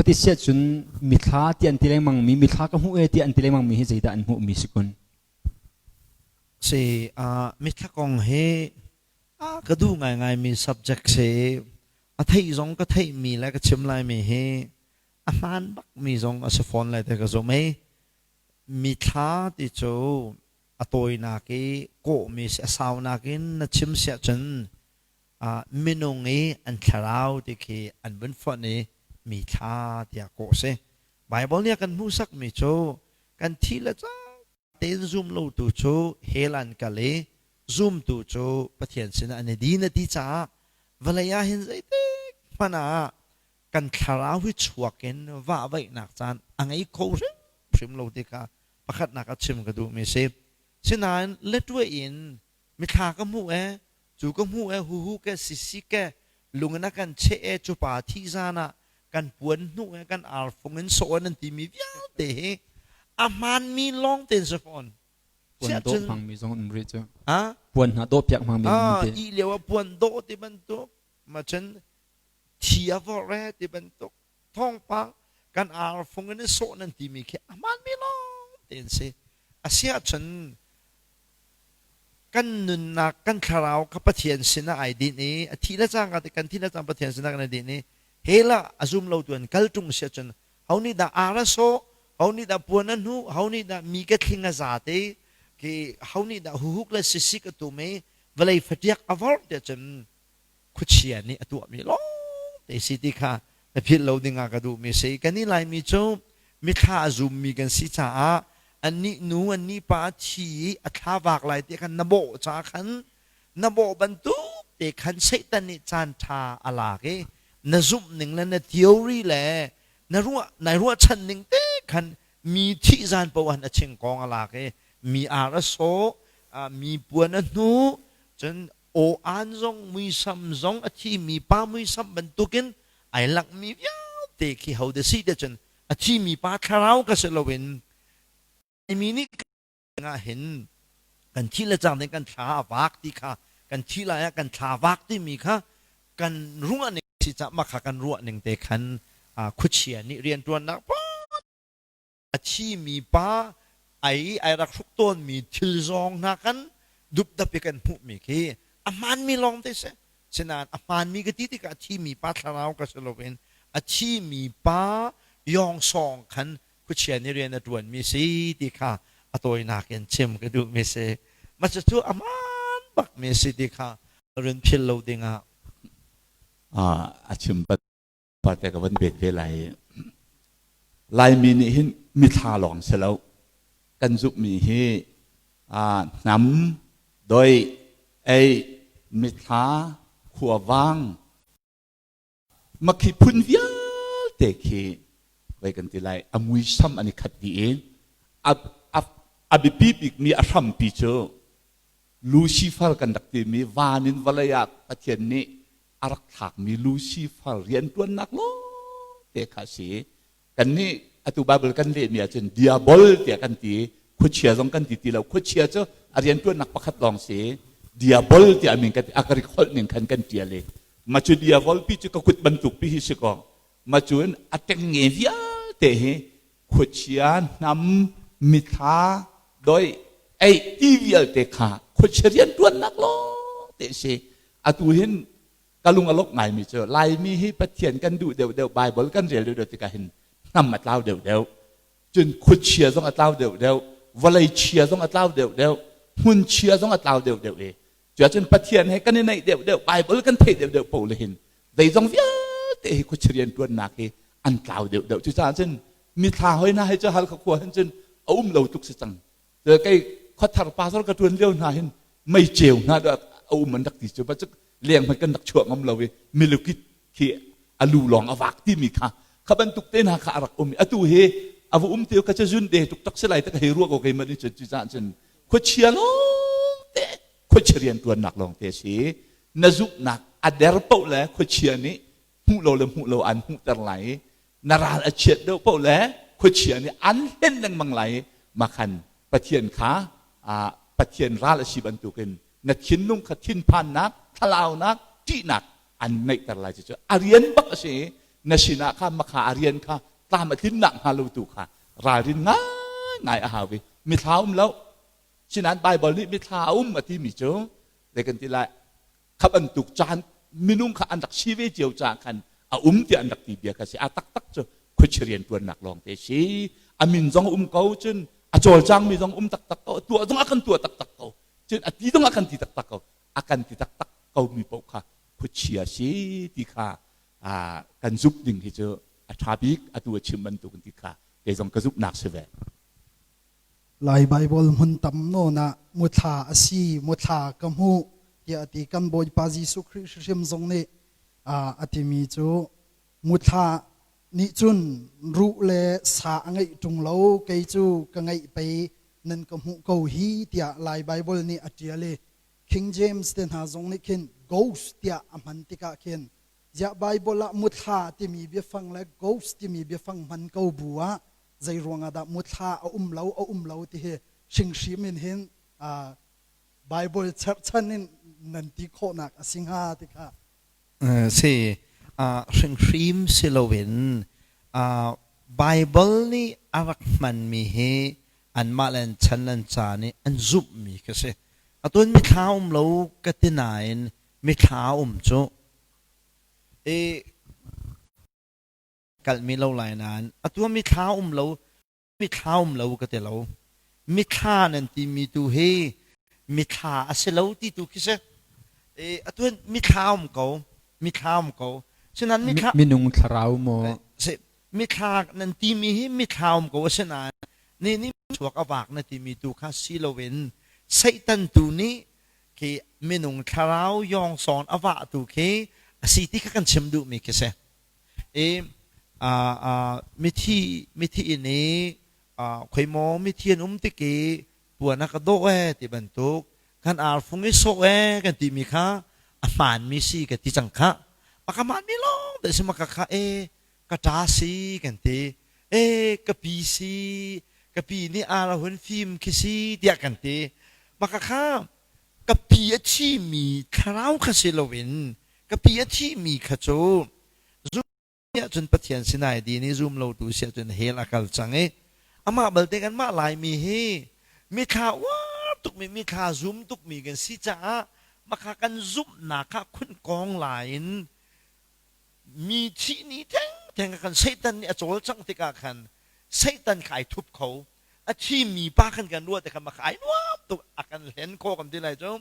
Mati siah cun mithla ti an ti lengmang mi mithla ka hmuh e ti an ti lengmang mi hi zeidah an hmuh mi si kun? Si mithla kong hi ka duh ngaingai mi subject si. A theih zong ka theih mi le ka chim lai mi hi a hmaan bak mi zong a si fawn lai te ka zum i mithla ti cu a tawinak i kawhmi si a saunak in na chim siah cun minung i an thlarau ti khi an vun fonh i mi thla tiah kawh si. Baibal nih a kan hmuhsakmi cu kan thi le cang tein zum lotu cu hell an kal i zumtu cu Pathian sinah an i din a ti caah vawlei ah hin zeitik hmanh ah kan thlarau hi chuak in vahvaihnak caan a ngei kho hrimhrim lo ti kha pakhatnak ah chim ka duhmi si. Sinain letuai in mithla ka hmuh e, cu ka hmuh e, huhu ke, sisi ke, lung in a kan cheh e, cu pa thi zan ah kan puan hnu e, kan arfung in sawh nan timi vialte hi a hmaanmi lawng tein si fawn. Puan dawh hmangmi zong um rih cu. Puan hna dawh piak hmangmi um ti. I lio ah puan dawh ti bantuk, ma cun thi a vorh e ti bantuk thawngpang kan arfung in i sawh nan timi khi a hmaanmi lawng tein si. Asiahcun kan nunnak kan thlarau kha Pathian sinah ai dinh i a thi le cangka te kan thi le cang Pathian sinah kan i dinh i hell ah a zum lo tu an kal ṭung si ahcun ho nih dah ar a sawh ho nih dah puan a hnuh ho nih dah mi ka thling a za te khi ho nih dah huhuk le sisik a tum i vawlei fatiak a vorh tiah cun khuachia nih a tuahmi lawngte si ti kha na philh lo ding ah ka duhmi si. Kan i Laimi cu mithla a zummi kan si caah annih nu annih pa a thi i a thla vak lai ti khan na bawh caah khan na bawh bantuk te khan Satan nih caan ṭha a lak i na zumh ning le na theory le na ruah nai ruahchan ning te khan mi thih zan paoh han a chingkawng a lak i mi ar a sawh mi puan a hnuh cun aw-aan zong muisam zong a thimi pa muisam bantukin ai langhmi vialte khi ho de si te cun a thimi pa thlarau ka si loin mi nih ah hin kan thi le cang ding kan thla a vak ti kha kan thi lai ah kan thla vak timi kha kan ruah ning si ca mah kha kan ruah ning te khan khuachia nih rianṭuannak a thimi pa ai ai rak hruk tawnmi thil zawng hna kan dupdap i kan hmuhmi khi a hmaanmi lawng te si. Sinain a hmaanmi ka ti tikah a thimi pa thlarau ka si loin a thimi pa yawngsawng khan khuachia nih rian a ṭuanmi si ti kha a tawinak in chim ka duhmi si. Mah cucu a hmaan bakmi si ti kha run phil lo dingah. A chim Parte ka van bet ve lai. Laimi nih hin mithla lawng si lo. Kan zumhmi hi hnam, doi, ei, mithla, khuavang, makhi phun vialte khi vai kan ti lai a muisam an i khat dih i a biapi bikmi a hrampi cu Lucifer kan rak timi van in vawlei ah Pathian nih a rak thlakmi Lucifer rianṭuannak lawngte kha a si. Kannih atu Bible kan lehmi ahcun diabol tiah kan ti, khuachia zong kan ti ti lo. Khuachia cu a rianṭuannak pakhat lawng si. Diabol tiah min kan ti, a ka rik holh ning khan kan ṭial i ma cu diabol pi cu ka kut bantuk pi hi si kaw ma cun a ṭengnge vialte hi khuachia hnam mithla doi ei ti vialte kha khuachia rianṭuannak lawng te si. Atu hin ka lung a lawk ngaimi cu Laimi hi Pathian kan duh deuhdeuh, Bible kan rel deuhdeuh tikah hin hnam a tlau deuhdeuh. Cun khuachia zong a tlau deuhdeuh, vawlei chia zong a tlau deuhdeuh, hmun chia zong a tlau deuhdeuh i cuacun Pathian he kan i naih deuhdeuh, Bible kan theih deuhdeuh paoh le hin zeizong vialte hi khuachia rianṭuannak hi an tlau deuhdeuh. Cucaah cun mithla hoi hna hi cu Halkha khua hin cun a um lo tuk si cang. Kei khuathar pastor ka ṭuan lio hna hin mei ceu hna a um an rak ti cu ba cu leng hmanh kan rak chuah ngam lo i milukit khi a lu lawng a vak timi kha kha bantuk te hna kha a rak um i atu hi a va um te ka ca zun de tuk tak si lai tak hei ruah ko kei man cun cu cah cun khuachia lawng te khuachia rian tuannak lawng te si na zumhnak a der paoh le khuachia nih hmuh lo le hmuh lo an hmuhter lai i na ral a chiat deuh paoh le khuachia nih an hlen lengmang lai i makhan Pathian kha Pathian ral a si bantukin na thinlung kha thinphannak, thlalaunak, ṭihnak an ngeihter lai cucu a rian bak a si. Na sinah kha makha a rian kha tlam a tlin nak hnga lo tu kha ralrin ngaingai a hau i mithla um lo. Sinain Baibal nih mithla a um a timi cu zei kan ti lai kha bantuk caan minung kha an rak si ve cio caah khan a um tiah an rak ti bia kha si. A taktak cu khuachia rianṭuannak lawng te si. A min zong um ko cun a cawlcangmi zong um taktak ko, tuah zong a kan tuah taktak ko. Cun a ti zong a kan ti taktak ko. A kan ti taktak komi paoh kha khuachia si ti kha kan zumh ding hi cu a ṭha bik atu a chim bantuk ti kha kei zong ka zumhnak si ve. Lai Baibal hmun tam nawn ah muthla a si, muthla ka hmuh tiah a ti. Kan Bawipa Jesuh Khrih hrimhrim zong nih a timi cu muthla nih cun ruh le sa a ngeih ṭung lo, kei cu ka ngeih pei nan ka hmuh ko hi tiah Lai Baibal nih a ṭial i King James te hna zong nih khin ghost tiah a hman tikah khin ziah Baibal ah muthla timi biafang le ghost timi biafang hman ko bu ah zei ruangah dah muthla a um lo a um lo ti hi hringhrim in hin Bible cherhchan in nan ti khawhnak a si hnga ti kha Si hringhrim si loin Bible nih a rak hmanmi hi anmah le an chan le an ca nih an zumhmi kha si. Atu in mithla um lo ka ti nain mithla um cu i kalhmi lo lai nain atu ah mithla um lo mithla um lo ka ti lo. Mithla nan timi tu hi mithla a si lo ti tu khi si. I atu in mithla um ko, mithla um ko. Sinain mithla Minung thlarau maw? Si, mithla nan timi hi mithla um ko a si nain ni nih chuak a vak na timi tu kha si loin Satan tu nih khi minung thlarau yawng sawn a vah tu khi a si ti kha kan chim duhmi khi si. I mithi mithi inn i khoi maw mithi an um tik i puan a ka dawh ee ti bantuk kan arfung i sawh ee kan timi kha a hmaanmi si ka ti cang khah. A ka hmaanmi lawng te si ma ka kha ee ka ṭa si kan ti. Ee ka pi si ka pi nih ar a hun fim khi si tiah kan ti. Mah ka kha ka pi a thimi thlarau kha si loin ka pi a thimi kha cu ahcun Pathian sinai din i zum lotu si ahcun hell a kal cang i amah balte kanmah Laimi hi mithla uar tukmi mithla zum tukmi kan si caah makha kan zumhnak kha khunkawng lai in mi thih ni thengtheng kan Satan nih a cawlcangh tikah khan Satan kha ai thup kho a thimi pa khan kan ruah tikah maka ai nuam tuk a kan hlen khawh kan ti lai cu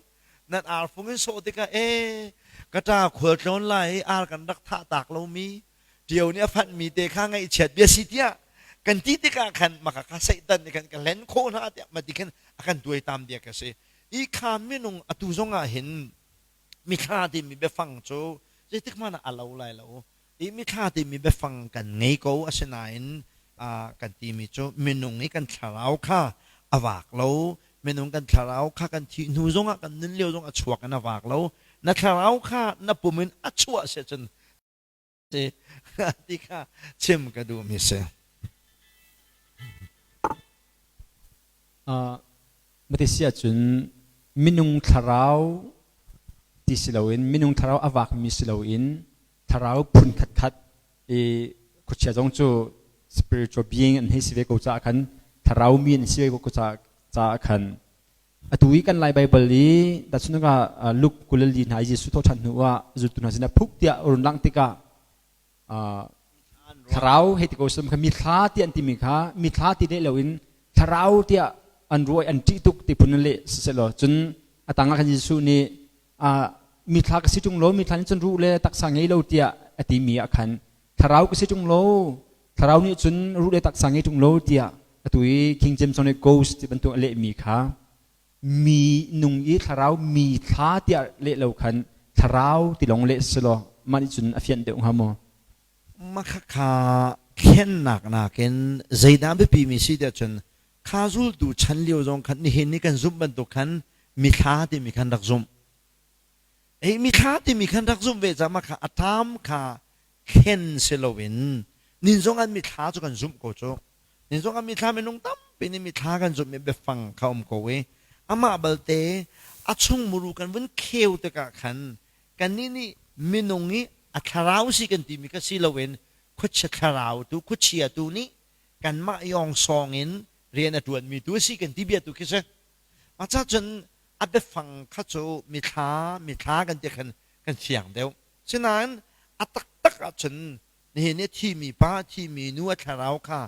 nan arfung in sawh tikah e ka ṭa khual tlawn lai i ar kan rak thah tak lomi ṭio nih a fanhmi te kha ngaihchiat bia si tiah kan ti tikah khan maka kha Satan nih khan ka hlen khawh hna tiah mati khan a kan tuaitam bia ka si i kha minung atu zong ah hin mithla timi biafang cu zeitik hmanh ah a lo lai lo I mithla timi biafang kan ngei ko asinain kan timi cu minung i kan thlarau kha a vak lo minung kan thlarau kha kan thih hnu zongah kan nun lio zong a chuak in a vak lo na thlarau kha na pum in a chuah si cun ti kha chim ka duhmi si. Mati si ahcun minung thlarau ti si loin minung thlarau a vakmi si loin thlarau phun khatkhat i khuachia zong cu spiritual being an hei si ve ko caah khan thlarau mi an si ve ko caah khan atu i kan Lai Baibal i tahchunhnak ah Luke 24 hna i Jesuh thawhṭhan hnu ah zultu hna sinah phuk tiah run langh tikah thlarau hei ti ko sum kha mithla ti an timi kha mithla ti leh loin thlarau tiah an ruai an ṭih tuk ti phun in leh siselaw cun a tangah khan Jesuh nih mithla ka si ṭung lo mithla nih cun ruh le taksa ngei lo tiah a timi ah khan thlarau ka si ṭung lo thlarau nih cun ruh le taksa ngei ṭung lo tiah atu i King James nih ghost ti bantuk a lehmi kha mi nung i thlarau mi thla tiah leh lo khan thlarau ti lawng leh si law mah nih cun a fianh deuh hnga maw? Makhakha thlennak nakin zeidah biapi mi si tiah cun kha zultu chan lio zong khan nihin ni kan zumh bantuk khan mithla timi khan rak zumh. Ei mithla timi khan rak zumh ve caah kha a tam kha thlen si loin nin zong an mithla cu kan zumh ko cu. Nin zong an mithla minung tampi nih mithla kan zumh i biafang kha um ko i amah balte a chung muru kan vun kheu tikah khan kannih nih minung i a thlarau si kan timi kha si loin. khuachia thlarau tu khuachia tu nih kanmah yawng sawng in rian a ṭuanmi tu a si kan ti bia tu khi si. Mah ca cun a biafang kha cu mithla mithla kan ti khan kan fiang deuh. Sinain a taktak ahcun nihin i thimi pa thimi nu a thlarau kha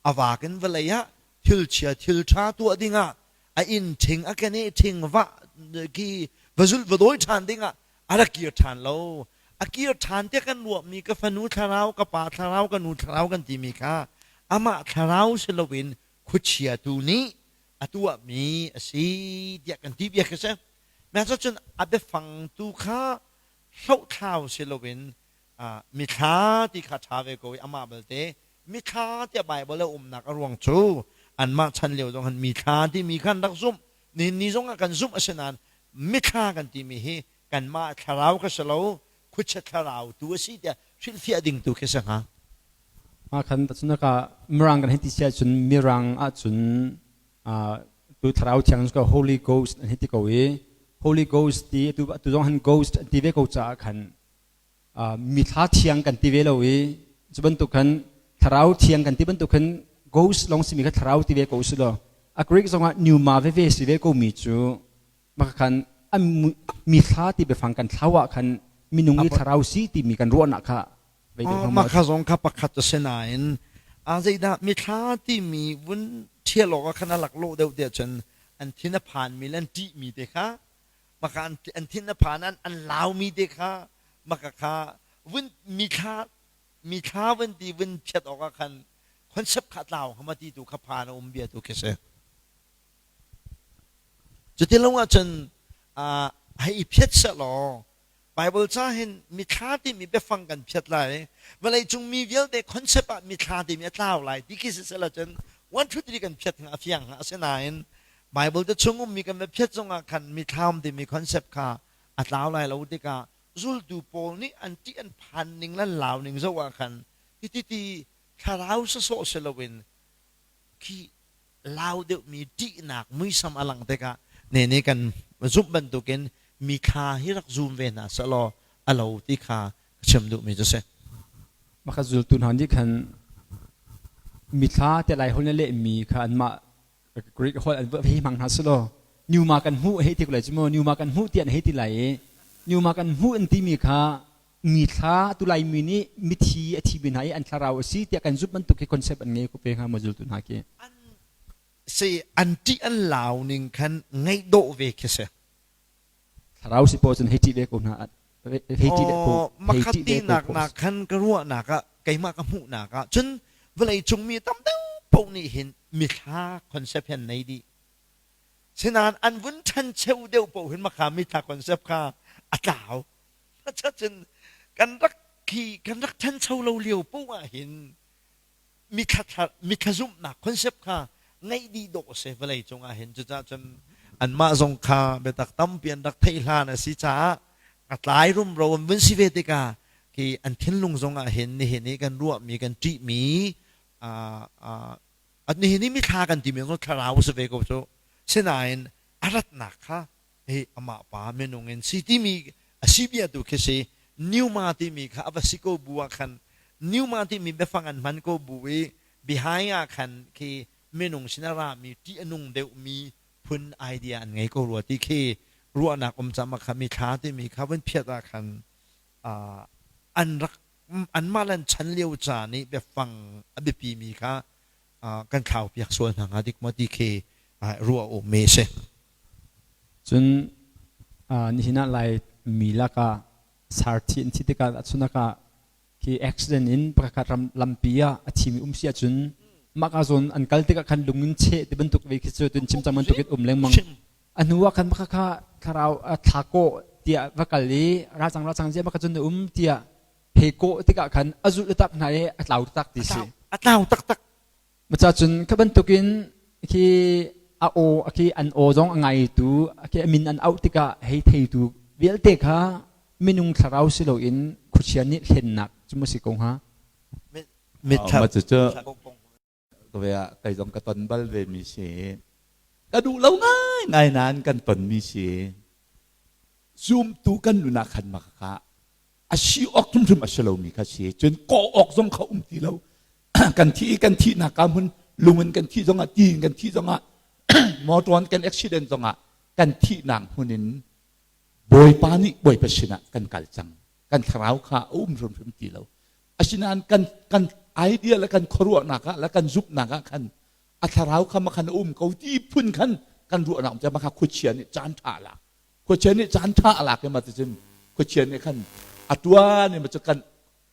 a vak in vawlei ah thil chia thil ṭha tuah dingah a inn ṭhing a keneh ṭhing va ki va zulh va dawi ṭhan dingah a rak kir ṭhan lo. A kir ṭhan tiah kan ruahmi ka fanu thlarau, ka pa thlarau, ka nu thlarau kan timi kha amah thlarau si loin khuachia tu nih a tuahmi a si tiah kan ti bia khi si. Mah cun a biafang tu kha hlohthlau si loin mithla ti kha ṭha ve ko i amah belte mithla tiah Baibal a umnak a ruang cu anmah chan lio zong han mithla timi khan rak zumh nihin ni zong ah kan zumh a si nain mithla kan timi hi kanmah thlarau ka si lo khuachia thlarau tu a si tiah hrilhfiah ding tu khi si hnga. Ma khan tacunaka mirang kan hei ti sia cun mirang ahcun tu thlarau thiang cu Holy Ghost an hei ti ko i Holy Ghost ti tu tu zong han ghost an ti ve ko caah khan mithla thiang kan ti ve lo i cu bantuk khan thlarau thiang kan ti bantuk khan ghost lawng simi kha thlarau ti ve ko si law a Greek zongah pneuma veve si ve ko mi cu maka khan mithla ti biafang kan thlau ah khan minung i thlarau si timi kan ruahnak kha Mah kha zong kha pakhat a si nain a zeidah mithla timi vun ṭhial awk ah khan a laklawh deuh tiah cun an thin a phanmi le an ṭihmi te kha maka an thin a phan an an laumi te kha maka kha vun mithla mithla vun ti vun phiat awk ah khan concept kha tlau kha ti tu kha phan a um bia tu khi si. Cuti lo ahcun hei i phiat sehlaw Bible ca hin mithla timi biafang kan phiat lai. Vawleicung mi vialte concept ah mithla timi a tlau lai ti khi siseh cun 1 2 3 kan phiat hnga a fiang hnga asinain Bible te chung ummi kan va phiat zongah khan mithla um timi concept kha a tlau lai lo tikah zultu pawl nih an ṭih an phan ning le lau ning zoh ah khan hiti ti thlarau sawsawh si loin khi lau deuhmi ṭihnak muisam a lang tikah nene kan zumh bantukin mi thla hi rak zum ve hna sehlaw a lo ti kha ka chim duhmi cu si. Maka zultu hna nih khan mithla te lai hol na lehmi kha anmah Greek holh an hei hmang hna selaw Newma kan hmuh hei ti ko lai cu mu Newma kan hmuh ti an hei ti lai i Newma kan hmuh an timi kha mi thla tu laimi nih mithi a thi mi hna i an thlarau a si tiah kan zumh bantuk hi concept an ngei ko pe hnga maw zultu hna khi an si an ṭih an lau ning khan ngaih dawh ve khi si thlarau si paw cun hei ṭih ve ko hna hei ṭih ve ko hei ṭih ve ko nak nak khan ka ruahnak ah keimah ka hmuhnak ah cun vawlei cung mi tam deuh paoh nih hin mithla concept hi an nei dih sinain an vun ṭhancheu deuh paoh hin makha mithla concept kha a tlau Cun kan rak khi kan rak ṭhancho lo lio poh ah hin mithla mithla zumhnak concept kha ngeih dih dawh a si vawlei cung ah hin cucaah cun anmah zong kha biatak tampi an rak theih hlan a si caah a tlai rumro an vun si ve tikah khi an thinlung zong ah hin nihin i kan ruahmi kan ṭihmi nihin i mithla kan timi zong thlarau a si ve ko cu sinain a ratnak kha hi amah pa minung in si timi a si bia tu khi si pneuma timi kha a va si ko bu ah khan pneuma timi biafang an hman ko bu i behind ah khan khi minung sin a rami ṭih a nung deuhmi phun idea an ngei ko rua ti khi ruahnak um cam ah kha mithla timi kha vun phiat ah khan an rak anmah lan chan lio caan i biafang a biapi mi kha kan thlau piak sual hna hnga dik maw ti khi ruah um mi si. Cun nihin ah Laimi lakah sarthi an thi tikah ahcun ah khi accident in pakhat ram lampi ah a thimi um si ahcun mah ka zawn an kal tikah khan lung in cheh ti bantuk ve khi cu tun chim cang bantuk in um lengmang. A hnu ah khan maka kha thlarau thla kawh tiah va kal i racang racang zia maka cun na um tiah he kawh tikah khan a zulh tak hna i a tlau tak ti si. A tlau taktak. Maca cun kha bantukin khi a aw khi an aw zong a ngaitu khi a min an auh tikah hei theitu vialte kha minung thlarau si loin khuachia nih hlennak cu maw si ko hnga? Mah cucu kei zong ka ton bal ve mi si. Ka duh lo ngaingai nain kan ton mi si. Zumtu kan nun ah khan maka ka. A si awk hrimhrim a si lomi kha si. Cun kawh awk zong kha um ti lo. Kan thi i kan thihnak ka hmun lung in kan thih zongah ti in kan thih zongah motor in kan accident zongah kan thihnak hmun in Bawipa nih Bawipa sinah kan kal cang. Kan thlarau kha a um hrimhrim ti lo. Asinain kan kan idea le kan khuaruahnak ah le kan zumhnak ah khan a thlarau kha makhan a um ko ti phun khan kan ruahnak um makha khuachia nih caan ṭha a lak. Khuachia nih caan ṭha a lak i ma ticun khuachia nih khan a tuan i ma cu kan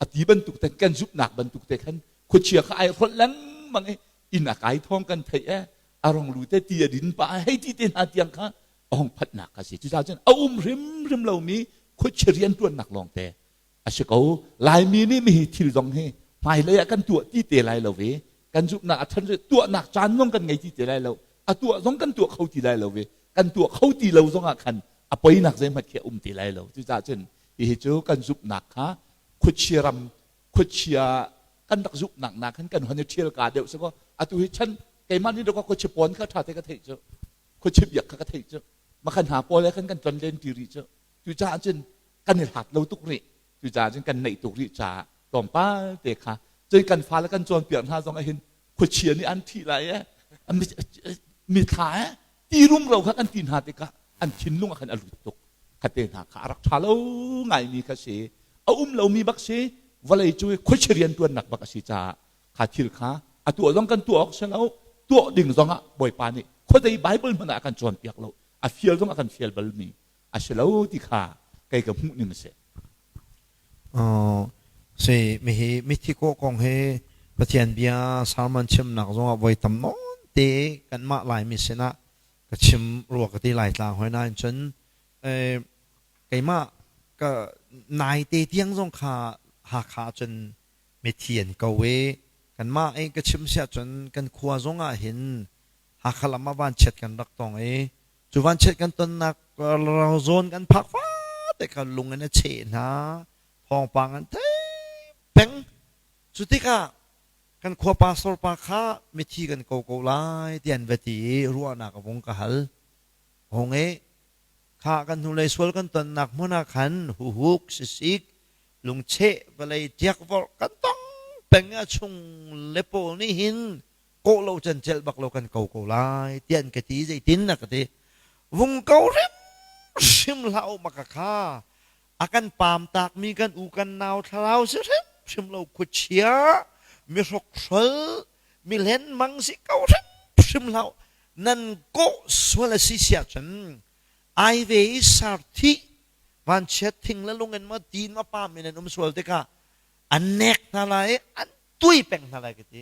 a ti bantuk te kan zumhnak bantuk te khan khuachia kha ai hrolh lengmang i inn a kai thawng kan theih e a rong lu te ti a din pa hei ti te hna tiang kha a hong phatnak a si. Cucaah cun a um hrimhrim lomi khuachia rianṭuannak lawngte a si ko. Laimi nih mihi thil zong hi hmailei ah kan tuah ti te lai lo ve. Kan zumhnak a ṭhan tuahnak caan zong kan ngei ti te lai lo. A tuah zong kan tuah kho ti lai lo ve. Kan tuah kho ti lo zong ah khan a poinak zeihmanh khi a um ti lai lo. Cucaah cun hihi cu kan zumhnak kha khuachia ram khuachia kan rak zumhnak nak khan kan hon i ṭhial ka deuh si kaw atu hi chan keimah nih dawk khuachia pawn kha ṭha te ka theih cu khuachia biak kha ka theih cu makhan hna pawl he khan kan tlon len ti rih cu cucaah cun kan i hlat lo tuk rih cucaah cun kan neih tuk rih caah tlawmpal te kha cun kan fale kan cawnpiak hna zong ah hin khuachia nih an thih lai e mithla e ti rumro kha kan ti hna tikah an thinlung ah khan a lut tuk khate hna kha a rak ṭha lo ngaimi kha si a um lomi bak si vawlei cu khuachia rianṭuannak bak a si caah kha thil kha a tuah zong kan tuah awk si lo tuah ding zong ah Bawipa nih khuadei Bible hmanh ah a kan cawnpiak lo a fial zong a kan fial balmi a si lo ti kha kei ka hmuh ning a si. Si mihi mithi kawh kong hi Pathian bia sermon chimnak zong ah voi tam nawn te kanmah Laimi sinah ka chim rua ka ti lai tlang hoi nain cun keimah ka nai te tiang zong kha Hakha cun mithi an ko i kanmah i ka chim siah cun kan khua zong ah hin Hakha lam ah vanchiat kan rak tong i cu vanchiat kan tonnak zawn kan phak fate kha lung in a cheh hna thawngpang an thei peng cu tikah kan khua pastor pa kha mithi kan ko ko lai ti an va ti i ruahnak a vung ka hal hong i kha kan hnulei sual kan tonnak hmun ah khan huhuk sisik lungcheh vawlei ṭiakvorh kan tong peng a chung le pawl nih hin kawh lo can celh bak lo kan ko ko lai tiah an ka ti zeitin na ka ti vung ko hrimhrim hlah u maka kha a kan paam takmi kan u kan nau thlarau si hrimhrim lo khuachia mi hrokhrol mi hlenmang si ko hrimhrim hlah nan kawh sual a si siah cun ai ve i sarthi vanchiat thing le lung in maw ti in maw pam in an um sual tikah an nek hna lai i an tui peng hna lai ka ti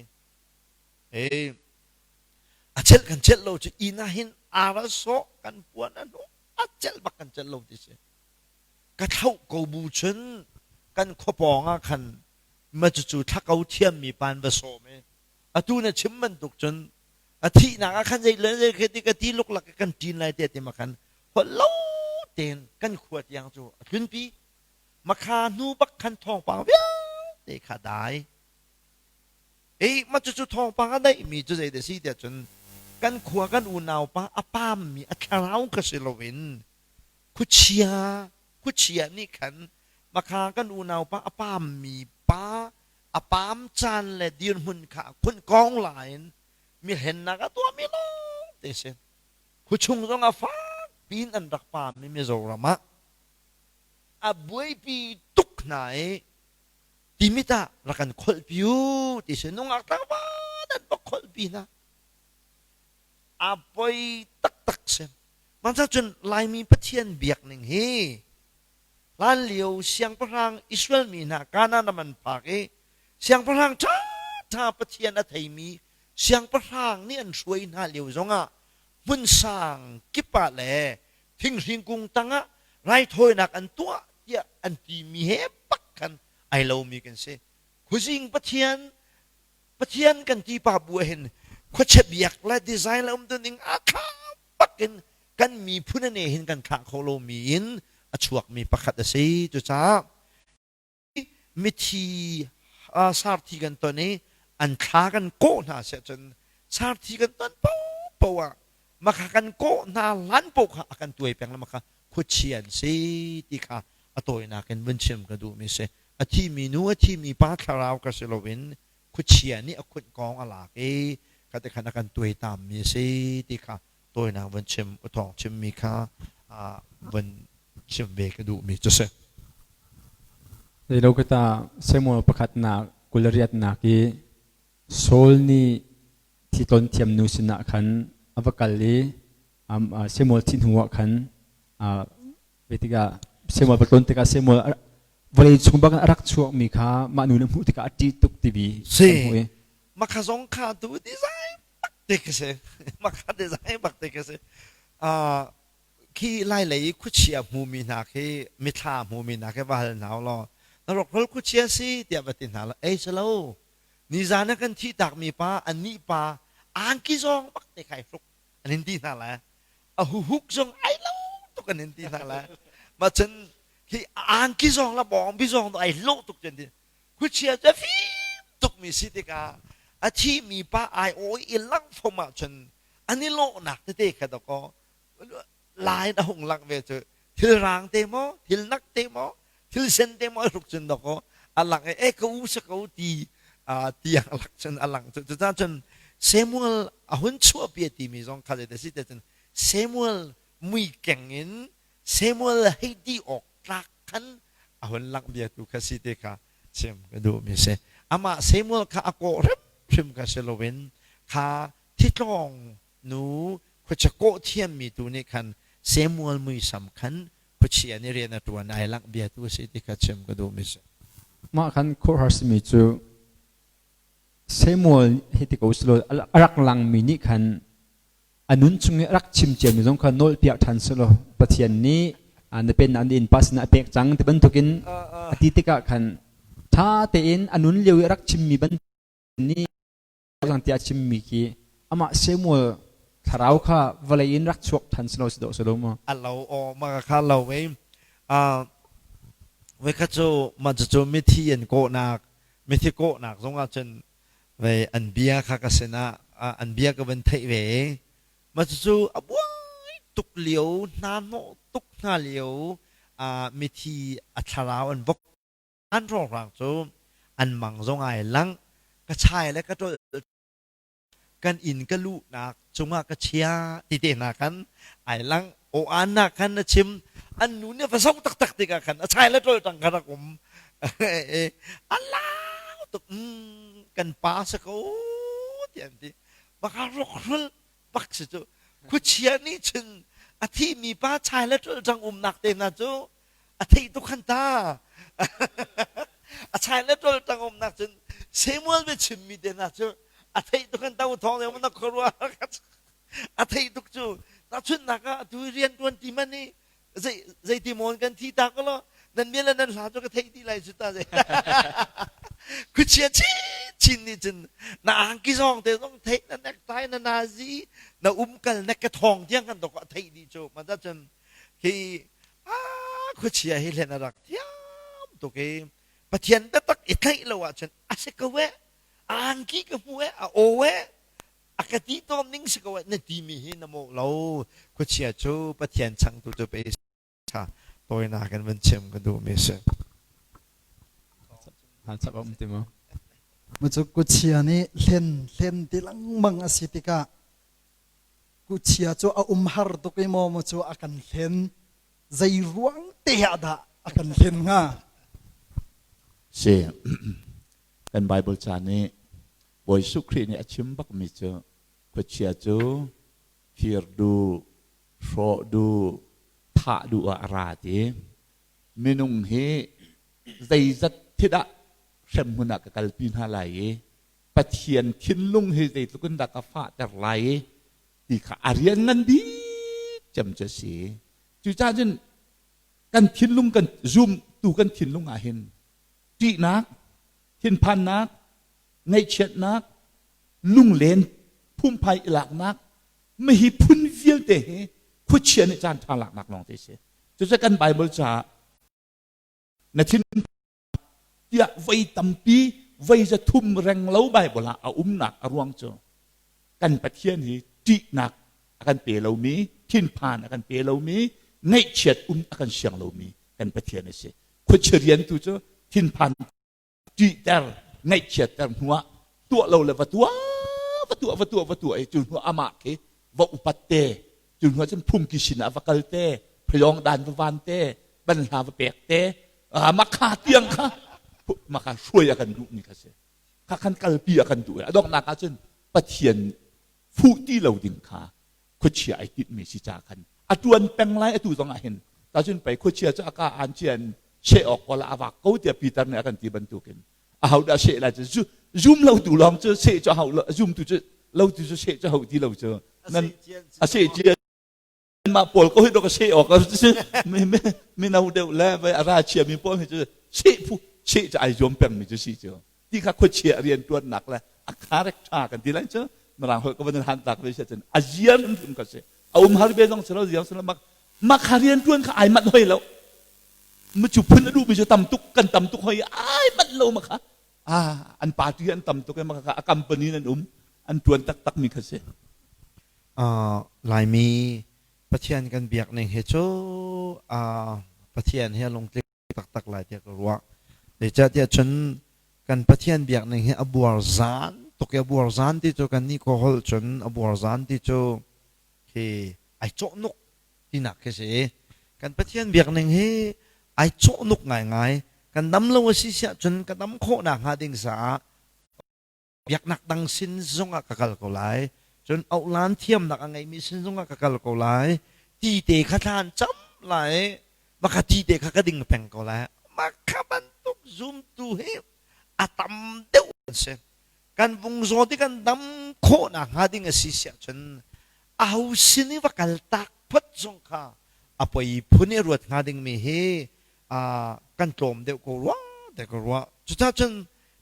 e a celh kan celh lo cu inn ah hin ara sawh kan puan a hnu a celh bak kan celh lo ti si ka thlauh ko bu cun kan khuapawng ah khan ma cucu thlako thiammi pan va sawm i atu na chim bantuk cun a thihnak ah khan zei le zei khi ti ka ti luklak kan ṭin lai te ti ma khan holh lo tein kan khua tiang cu a tlunpi makha hnu bak khan thawngpang vialte kha dai ei ma cucu thawngpang a daihmi cu zei si tiah cun kan khua kan unau pa a pammi a thlarau kha si loin khuachia khuachia nih khan makha kan unau pa a pammi pa a pam caan le dirhmun kha khun kong lain mi hlennak a tuahmi lawng te si khuachung zong a fak piin an rak pam i Mizoram ah a buaipi tuk hna i timit ah rak kan kholhpi u ti si nungak tlangval an va kholhpi hna a poi taktak si Mansa cun Laimi Pathian biak ning hi hlanlio siangpahrang Israel mi hna Kanaan ram an phak i siangpahrang ṭhaṭha Pathian a theimi siangpahrang nih an hruai hna lio zongah hmun sang kip ah le thinghring kung tangah raithawinak an tuah tiah an timi he bak khan ai lomi kan si. Khuazing Pathian Pathian kan ti pa bu hin khuachia biak le design le um ning a thla bak in kan miphun ane hin kan thlah kho lomi in a chuakmi pakhat a si. Cucaah mithi sarthi kan ton i an thla kan kawh hna siah cun sarthi kan ton paohpaoh ah makha kan kawh hna hlan paoh kha a kan tuai peng le makha khuachia an si ti kha. A tawinak in vun chim ka duhmi si. A thimi nu, a thimi pa thlarau ka si loin khuachia nih a khunh kong a lak i kha khan a kan tuaitammi a si ti kha tawinak vun chim u thawng chimmi kha vun chim ve ka duhmi cu si. Zeilo ka ta Samuel pakhatnak kulariatnak i Saul nih thi tlawn thiam nu sinah khan a va kal i Samuel thih hnuah khan tikah Samuel va tlawn tikah Samuel vawlei chung bak a rak chuakmi kha mah nu nih hmuh tikah a ṭih tuk timi Si. Makha zong kha tu design bak te ka si. Makha design bak te ka si. Khi lai lei khuachia hmumi hna khi mithla hmumi hna khi va hal hna law na rokrol khuachia si tiah va ti hna law ei si lo nizan ah kan thih takmi pa anih pa angki zong bak te khai hruk an in ti hna lai a huhuk zong ai lo tuk an in ti hna lai ma cun khi angki zong la bawngbi zong ai lo tuk cun ti khuachia cu fim tuk mi si tikah a thi mi pa ai awi i lang fom ah cun an i lawhnak tete kha dakaw lai a hung lang ve cu thil rang te maw thil nak te maw thil sen te maw hruk cun dakaw a lang e e ka u sa ko ti tiang lak cun a lang cu cucaah cun Samuel a hun chuahpi timi zong kha zei si te cun Samuel mui keng in Samuel hei ti awk tlak khan a hun langh bia tu kha si te kha chim ka duh mi si amah Samuel kha a kawh hrimhrim kha si loin kha thitlawng nu khuachia kawh thiammi tu nih khan Samuel muisam khan khuachia nih rian a ṭuan ai langh bia tu a si ti kha chim ka duhmi si. Mah khan khuaruahhar simi cu Samuel hi ti ko selaw a rak langmi nih khan a nun chung i a rak chim ciami zong kha nawlpiak ṭhan selaw Pathian nih na pennak na innpa sinah a pek cang ti bantukin a ti tikah khan ṭha tein a nun lio i a rak chimmi bantuk nih cang tiah a chimmi khi amah Samuel thlarau kha vawlei in rak chuak ṭhan si lo si dawh si lo maw? A lo aw ma kha lo ve. Voikhat cu mah cucu mithi an kawhnak mithi kawhnak zong ah cun ve an bia kha ka sinah an bia ka van theih ve i mah cucu a buai tuk lio hna hnawh tuk hna lio mithi a thlarau an vok An hrawnghrang cu an mang zong ai lang. Ka chai le ka ṭolh kan inn ka luhnak cungah ka chia ti te hna khan ai lang. Aw-aan nak khan na chim. An nu nih va zoh taktak tikah khan a chai le ṭolh tang kha rak um. A lau tuk. Kan pa si ko ti an ti. Baka rawkhrul bak si cu. Khuachia nih cun a thimi pa chai le ṭolh tang umnak te hna cu a theih tuk khan ta a chai le tol tang umnak cun Samuel bia chimmi te hna cu a theih tuk khan ta thawng le na khuaruah a theih tuk cu tahchunhnak ah atu rian tuan ti man i zei zeiti mawn kan thi ta ko lo nan bia le nan hla cu ka theih ti lai cu ta zei khuachia chin chin nih cun na angki zong te zong theih na necktie na nazi na umkal na ka thawng tiang kan dok a theih dih cu ma cun khi ah khuachia hi hlen a rak thiam tuk i Pathian biatak i tlaih lo ahcun a si ko eh angki ka hmu eh a aw eh a ka ti tawn ning si ko eh na timi hi na mawh lo khuachia cu Pathian changtu cu pe tha tawinak in van chim ka duhmi si. Macu kuchia nih hlen hlen ti lengmang a si tikah Kuchia cu a um har tuk i maw maw cu a kan hlen. Zei ruang te ah dah a kan hlen hnga? Si kan Bible ca nih Bawi Jesuh Khrih nih a chim bakmi cu khuachia cu fir duh, hrawh duh, thah duh ah a ra ti. Minung hi zeizat thit ah hremhmun ah ka kalpi hna lai i Pathian thinlung hi zeitluk in dah ka fahter lai i ti kha a rian ngan bik cem cu a si. Cucaah cun kan thinlung kan zumtu kan thinlung ah hin ṭihnak, thinphannak, ngaihchiatnak, lunglen phungphai i laknak, mihi phun vialte hi khuachia nih caan ṭha laknak lawng te a si. Cucaah kan Bible caah na thin tiah voi tampi voi 300 reng lo Bible ah a umnak a ruang cu kan Pathian hi ṭihnak a kan pe lomi, thinphan a kan pe lomi, ngaihchiat um a kan siang lomi. kan Pathian a si. Khuachia rian tu cu thinphan ṭihter, ngaihchiatter hnuah tuah lo le va tuah, va tuah, va tuah, va tuah i cu hnuah amah khi va upat te, cu hnuah cun phungki sinah va kal te, phayawng dan va van te, banhla va pek te, mah kha tiang kha mah kha hruai a kan duhmi kha si. Kha khan kalpi a kan duh i a donghnak ah cun Pathian fuh ti lo ding kha khuachia ai tinhmi si ca khan a ṭuan peng lai atu zong ah hin tacun pei khuachia cu a ka aan cia in she awk ko la a vak ko tiah Peter nih a kan ti bantukin a ho dah she lai cu zum lo tu lawng cu she cu hau lo zum tu cu lo tu cu she cu hau ti lo cu nan a she cia mah pawl ko hi do ka she awk mino deuh le vai a ra chia mi pawl hi cu she phu she cu ai zuam peng mi cu si cu ti kha khuachia rian tuannak le a character kan ti lai cu mirang holh ka van han tak ve cun a ziar hrim ka si a um har be zong si lo ziang si lo mak mak kha rian tuan kha ai manh hoi lo mu cu phun a duh mi cu tam tuk kan tam tuk hoi ai manh lo ma kha ah an party an tam tuk e ma kha a company nan um an tuan taktak mi kha si Laimi Pathian kan biak ning hi cu Pathian he lungtling taktak lai tiah ka ruah. Zeicahtiah cun kan Pathian biakning hi a buarzan tuk i a buarzan ti cu kan nih khua holh cun a buarzan ti cu khi ai cawhnuk tinak khi si. Kan Pathian biakning hi ai cawhnuk ngaingai. Kan dam lo a si siah cun ka dam khawh nakhnga ding caah biaknak dang sin zongah ka kal ko lai cun auhlan thiamnak a ngeimi sin zongah ka kal ko lai ti te kha thlan cam lai maka ti te kha ka ding peng ko lai maka bantuk zumtu hi a tam deuh an si kan vung zaw ti kan dam khawh nak hnga ding a si siah cun aho sin i va kal tak phot zong kha a poi phun i ruat hnga ding mi hi kan tlawm deuh ko rua te ka ruah cucaah cun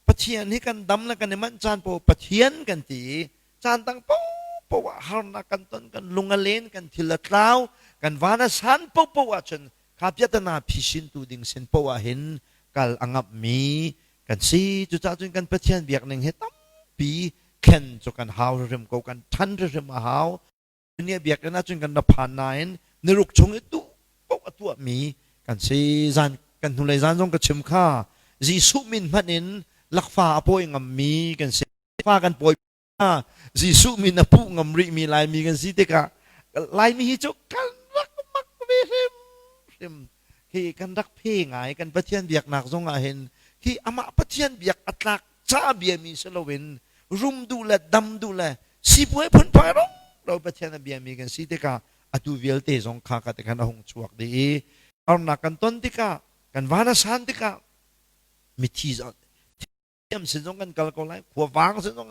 Pathian hi kan dam le kan i manh caan paoh Pathian kan ti i caan dang paohpaoh ah harnak kan ton kan lung a len kan thil a tlau kan van a san paohpaoh ahcun kha piahtana phisintu ding sin paoh ah hin kal a ngamhmi kan si cucaah cun kan Pathian biakning hi tampi thlen cu kan hau hrim ko kan ṭhan hrim a hau nih biakinn ahcun kan ra phan nain niruk chung i duh paoh a tuahmi kan si zan kan hnulei zan zong ka chim kha Jesuh min hmanh in lakfa a pawi ngammi kan si fa kan pawi Jesuh min a puh ngam rihmi Laimi kan si tikah Laimi hi cu kan rak mak ve hrim hrim hi kan rak phe ngai kan Pathian biaknak zong ah hin hi amah Pathian biak a tlak ca biami si loin rum duh le dam duh le sipuai phunphai ro ro Pathian a biami kan si tikah atu vialte zong kha ka tikhan a hung chuak dih i harnak kan ton tikah kan van a san tikah mithi thiam sin zong kan kal ko lai khuavang sin zong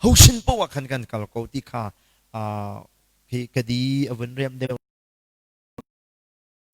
ho sin poah khan kan kal ko ti kha khi ka di a vun riam deuh.